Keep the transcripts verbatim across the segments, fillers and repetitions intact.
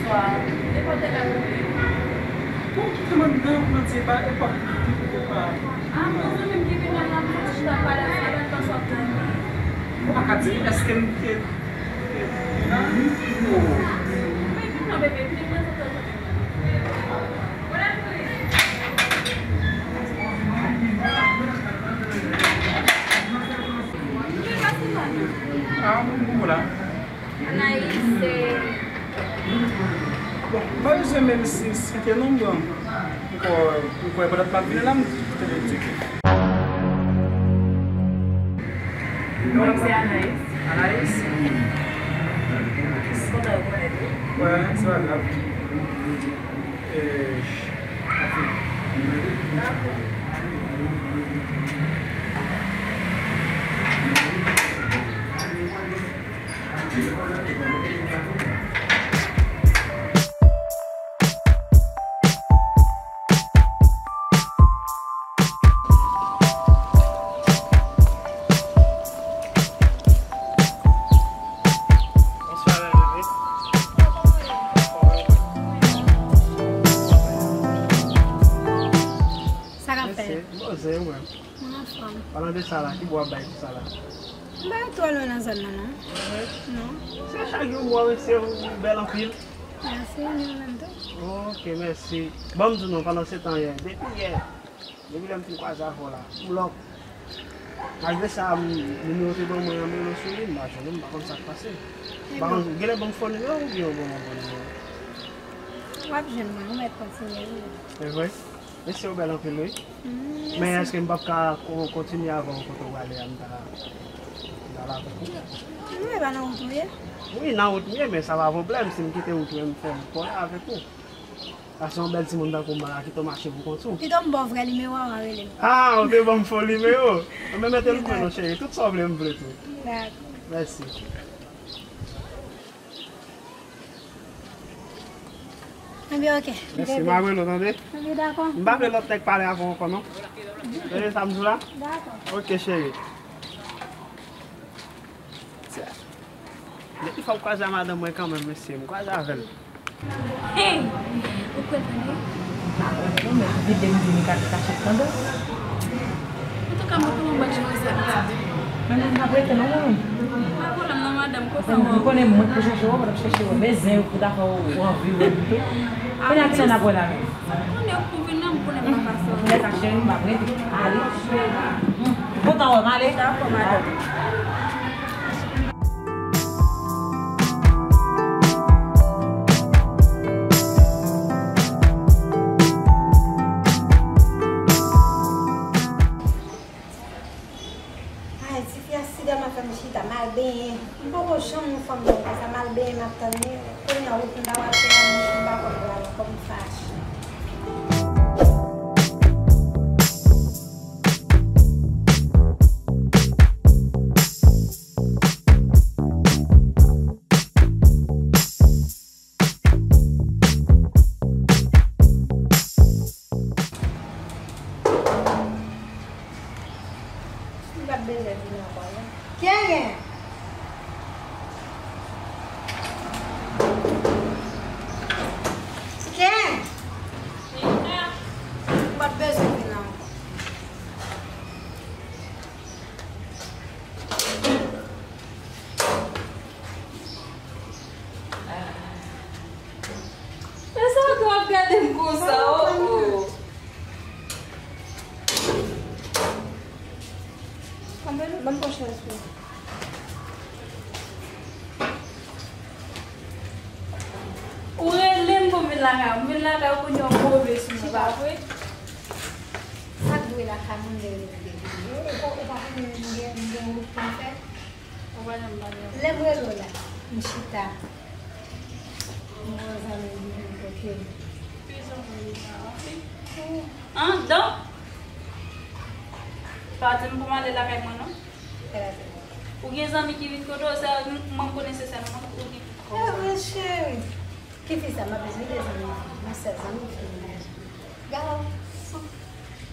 Nenpòt lè k ap rive. Bon, kite m anndan, mwen di, e pa, e pa, e pa. Ah, bon, zanmi m ki vin la, m ap chita pale avè l, pandan w ap tann li. Ou pa ka di, èske m te, te, te nan li? Oh. Wi, vin non, bebe, vin prezante w zanmi m. Ah, m, m la. Anaïs, se... Bon, m pa bezwen menm si, site non m, bon. M kwè, m kwè pandan m ap vini la, m te di ke... Mwen se Anaïs. Anaïs? Kontan rekonèt ou. Wè, se pa grav. Eh, dakò. Bonswa, bebe. Sa k ap fèt? Poze, ou menm? Mwen anfòm. Palan de sa la, ki bò w ap bay pou sa la? M pa twò lwen nan zòn nan, non. Non. Se chak jou m wè w, mesye, ou bèl anpil. Mèsi, ni ou menm tou. Ok, mèsi. Ban m di w non, pandan se tan yè, depi yè, depi lè m fin kwaze avè w la, ou lòk. Malgre sa, m, nimewo w te ban mwen an, m rele w sou li, m pa jwenn ou, m pa konn sa k pase. M pa konn, genlè ban m fo nimewo oubyen w ban m yon bon nimewo? W ap jwenn mwen, ou mèt kontinye, wi. Se vre? Mesye, ou bèl anpil, wi. Mm, mèsi. Men èske m p ap ka ko-, kontinye avè w kote w prale a, m ta, m ta la avèk ou? Wi, e pa nan wout ou ye? Wi, nan wout m ye, men sa pa pwoblèm. Si m kite wout mwen, m fè wout pa w la avèk ou. Sa se yon bèl timoun tankou m la, kite w mache pou kont ou. Pito m ba w vrè nimewo a, w a rele m. Ah, ou te ban m fo nimewo. Mwen mete l pou mwen non, cheri. Tout sa w vle, m vle tou. Dakò. Mèsi. Ebyen, ok. Mèsi, m a rele w, tande? Ebyen, dakò. M pa vle lòt nèg pale avè w ankò, non. Tande sa m di w la? Dakò. Ok, cheri. Depi fwa m kwaze a madanm mwen kanmenm, mesye, m kwaze avè l. Hey! Ou kwè tande? Pa wè tou, men vide m di m ka kachèt tande. Antouka, mwen kòman m pral jere sa pitit? Men mwen pa prete non, mwen. Pa pwoblèm non, madanm, konsa w konnen mwen k pou chache w, w ap chache w. Men zen yo pou ta fè w anvi wè m tou. Kounye a kilè n ap wè la menm? Sa konnen ou pou vin la, m konnen m pa pase w. Lè sa cheri, m pa prete. Ale. M kontan wè m ale. Dakò, madanm. Ay, tifi a sida m ap fè m chita, m al benyen. M poko janm yon fanm tankou sa, m al benyen, m ap tann li. Kounye a, wout m ta pral fè a, m pa konn pral, kòm m fache. M p ap bezwen vin ankò, non. Kenyen! Kenyen! M p ap bezwen vin la ankò. Men sa w ap gade m konsa, oh, oh. Ban m pran chèz pou ou. Ou rele m pou m vin lakay ou. M vin lakay ou kounye a ou move sou mwen, pa vre? Sa k dwe lakay moun gen revye. Ou, ou pa konnen m gen, m gen wout pou m fè? Ou pa janm pale. Lè m rele w la, m chita. M wè zanmi m vin kote m. Ki zanmi w la? Anfin. An, donk, pa di m pou m ale lakay mwen, non. Ou gen zanmi ki vin kote w, se mwen m konnen se sèl mwen ou gen. E vre, cheri. Ki fi sa? M ap bezwen de zanmi fi. Yon sèl zanmi fi m gen. Gason.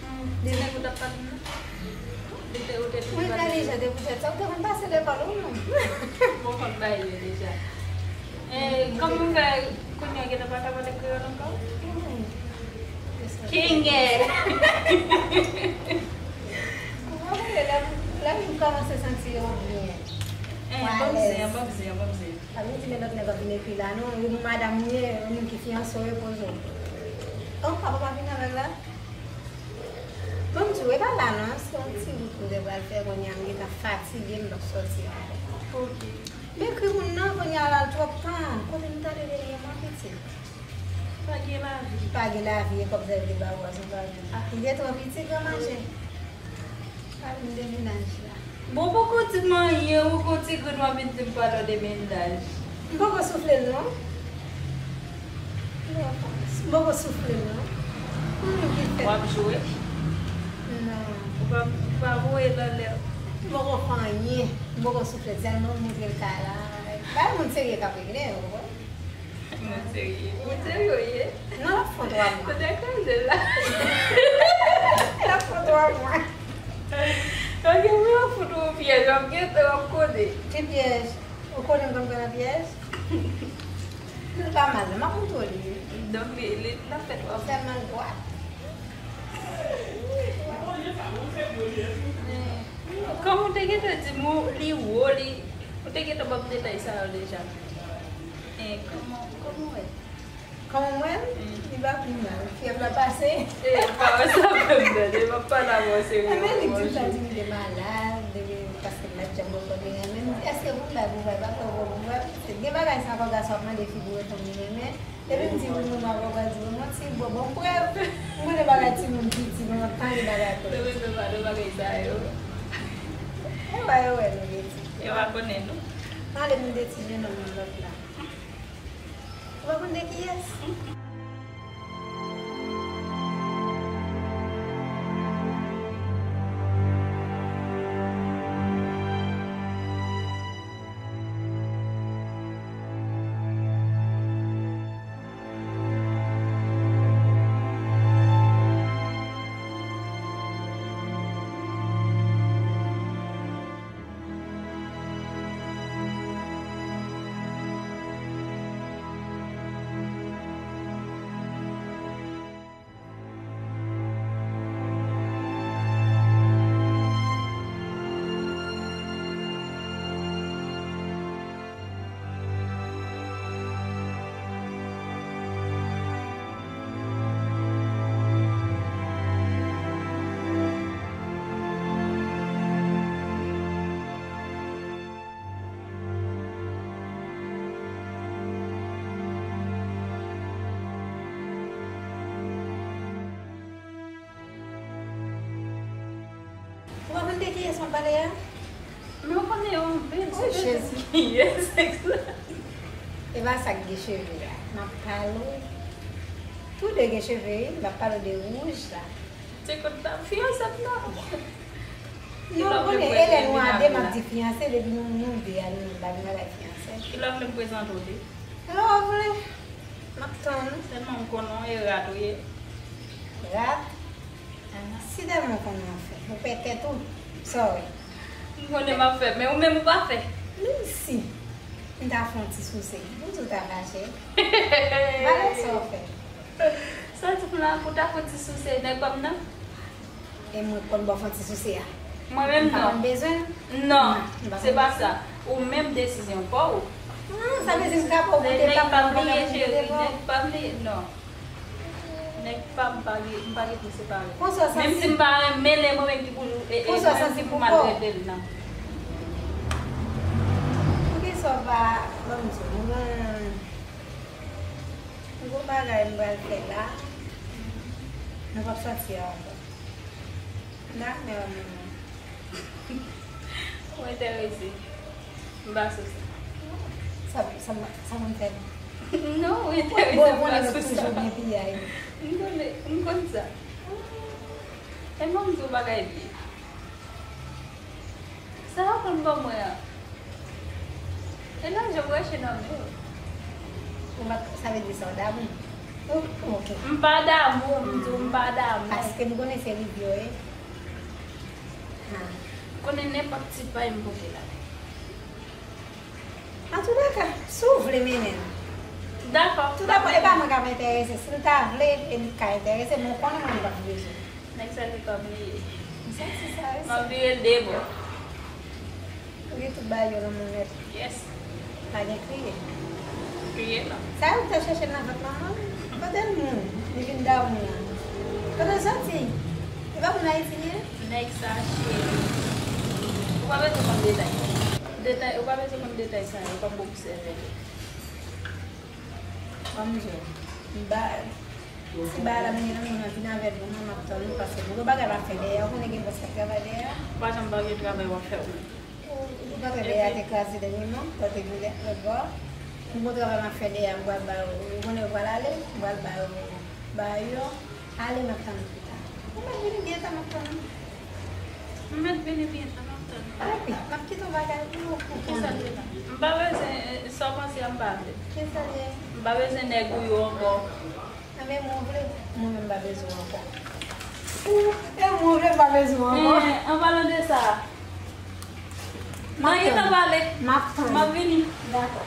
Hmm, se nèg ou t ap pale m nan? Ou te, ou te fin pale. Ou entèlijan, te poutèt sa ou te konn pase lekòl ou menm. Bon, konn bagay yo deja. E, kòman w fè kounye Gentan pa ka pale kreyòl ankò? Kinge! Lè, lè m kòmanse santi yo byen. Eh, ban m zen, ban m zen, ban m zen. Pa vin di men lòt nèg ap vin ekri la, non. Ou madanm ou ye, ou menm ki fiyanse w, repoze w. Oh, papa pa vin avèk la? Ban m di w, e pa la, non. Se yon ti wout m te pral fè, kounye a m gentan fatige, m p ap sòti ankò. Ok. M ekri moun nan, kounye a la l twòp tan. Kote m t ale dènyèman, pitit? Pa gen lavi. Pa gen lavi, e kòb sa yo te ba ou a, se pa vre. Ah. Li te twò piti, gran mache. Pa vin de mennaj la. Bon, poko di m anyen, ou gon ti grenn w ap vin di m pale w de mennaj. M poko soufle l, non. M poko soufle l, non. Pou nou ki fèt. W ap jwe? Non. Ou pa, ou pa voye l anlè. M poko fè anyen. M poko soufle l, sèlman m montre l kay la. Bay moun serye k ap regle, ou konprann? Mwen serye. Mwen serye w ye. Non, l ap fon twa mwa. Ou te kraze l la. L ap fon twa mwa. Ok, mwen ap fout ou pyèj, w ap gete, w ap kone. Ki pyèj? Ou konnen m konn pran nan pyèj? Li pa mal, non, m ap montre w li. Donk, li, li, l ap fè twa mwa. Sèlman l dwat. Kòm ou te gentan di m, ou, li wo, li, ou te gentan ban m detay sa yo deja. E, kòman, kòman w wè? Kòman m wè l? Mm. Li pa pi mal. Fyèv la pase. E, pa wè sa menm, tande, m ap pale avè w serye. Enben, li di m sa, di m li te malad, li, paske m pa t janm reponn li renmen. M di, èske pou m bay pou bay, pa fè w pou bay. Gen bagay sa ankò gason ap mande fi pou reponn li renmen. Depi m di wi, moun nan ankò pral di wi, yon ti bò, ban m prèv. M konnen bagay timoun piti, nou ap pale bagay prèv. Nou menm nou pa nan bagay sa yo. E wè, e wè, nou gen ti. Yo pa konnen nou. Pale m de ti jenòm nan lòt la. Ou pa konn de kiyès? Ou pa konn de kiyès m ap pale a? Men ou konnen yo anpil, se te di kiyès egzak. E pa sa k gen cheve a. M ap pale w. Tou de gen cheve, wi. M ap pale w de wouj la. Se kot la, fiyanse m nan. Non, ou konnen, e lè nou a de, m ap di fiyanse, depi nou, nou de a, nou menm pa gen bagay fiyanse. Kilè w vle m prezante w li? Lè w vle. M ap tann. Tèlman m konnen w e rat ou ye. Rat? Si tèlman w konnen w fè. Ou pètèt ou. Sorry. M konnen m ap fè, men ou menm ou pa fè. Menm si m ta fè yon ti souse, ou di w ta fache. Valè sa w fè. Sa w di m la, pou w ta fè yon ti souse nèg pa m nan? E mwen k konn ba w fè yon ti souse a. Mwen menm non. M pa konn bezwen l? Non, se pa sa. Ou menm desizyon pa w. Hmm, sa vle di m ka pa w goute pa m nan pandan m goute pa w? Nèg pa m li, non. Nèg pa m pa gen, m pa gen pou separe. Menm si m pa renmen l, e mwen menm ki pou, e, e mwen menm ki pou maltrete l nan. Poukisa w pa, ban m di w, m gen yon gwo bagay m pral fè la. Nou p ap sòti ankò. Nan, men w menm. Ou enterese. M pa sou sa. Sa, sa, sa moun fè. Non, ou enterese, m pa sou sa. Bon, bon, nou toujou gen piyay. M konnen, m konn sa. E mwen, m di w bagay li ye. Sa yo konn ban mwen an. E lajan m rache nan men yo. Ou pa, sa vle di sa w damou? Ou, ok. M pa damou, m di w m pa damou. Paske m konnen se Livio ye. Ha. Konnen nenpòt ti pay m pote la. Antouleka, si w vle mennen l, Dakò. Tou dabò, e pa mwen k ap enterese. Si l ta vle, e li t ka enterese, men w konnen mwen m p ap bezwen. Nèg sa li kòm li ye. M santi sa, wi. M ap vire l de bò. Ou gen tout bagay yo nan men w nèt. Yes. Pa gen kriye. Kriye non. Sa yo te chèche nan vant manman l? Kote l moun? Li vin damou an. Kote l soti? E pa moun Ayiti li ye? Nèg sa cheri. Ou pa bezwen konn detay. Detay, ou pa bezwen konn detay sa yo, ou p ap bon pou sèvèl. Ban m di w. M ba, si bagay la menm nan moun nan vin avè l, bon, mwen m ap tann ou, paske m gen bagay m ap fè dèyè, ou konnen gen bòs k ap travay dèyè a. Ou pa janm pa gen travay w ap fè, wi. Ou, ou pa wè dèyè a te kraze dènyèman, kò te goulen lòt bò. M gon travay m ap fè dèyè a, m pral ba yo. Ou konnen yo pral ale, m pral ba yo, ba yo. Ale, m ap tann ou pita. Ou mèt vini byen tan, m ap tann ou. M mèt vini byen tan, m ap tann ou. Epi, m ap kite yon bagay pou ou, pou konnen. Kisa l ye la? M pa bezwen, eh, sa w panse a, m pa vle. Kisa l ye? M pa bezwen nèg ou yo ankò. Enben, mwen vle, mwen menm m pa bezwen w ankò. E mwen vle, m pa bezwen w ankò. Eh, an palan de sa, m ap gentan pale. M ap tann. M ap vini. Dakò.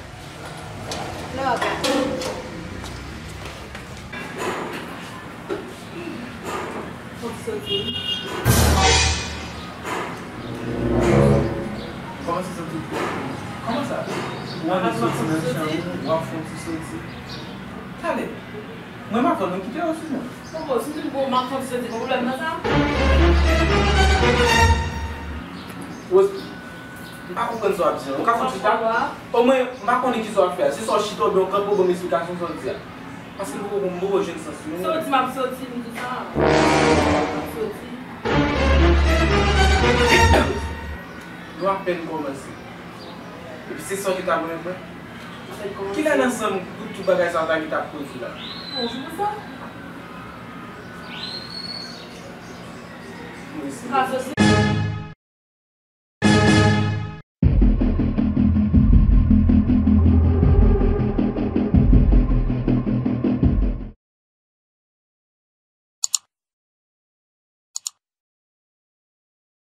Lè w ap gade. Fon ti soti. Kòman se soti? Kòman sa? Ou annik soti nan chanm ou, w ap fon ti soti. Tande. Mwen m ap fè nou kite yo sou mwen. Poko, si m di m poko, m ap fon ti soti, gon pwoblèm nan sa? Rose, m pa konprann sa w ap di an. Ou ka fon ti chita? Omwen, m pa konnen kisa w ap fè a. Se sa w chita oubyen w kanpe w ban m esplikasyon sa w di a. Paske m poko, m poko jwenn sans li. Soti, m ap soti, m di sa. M ap soti. Nou apèn kòmanse. Epi se sa w te ta renmen fè? Kilè nan sanm pou tout bagay sa yo ta gentan ap pwodui la? Bon, se pou sa. Mwen se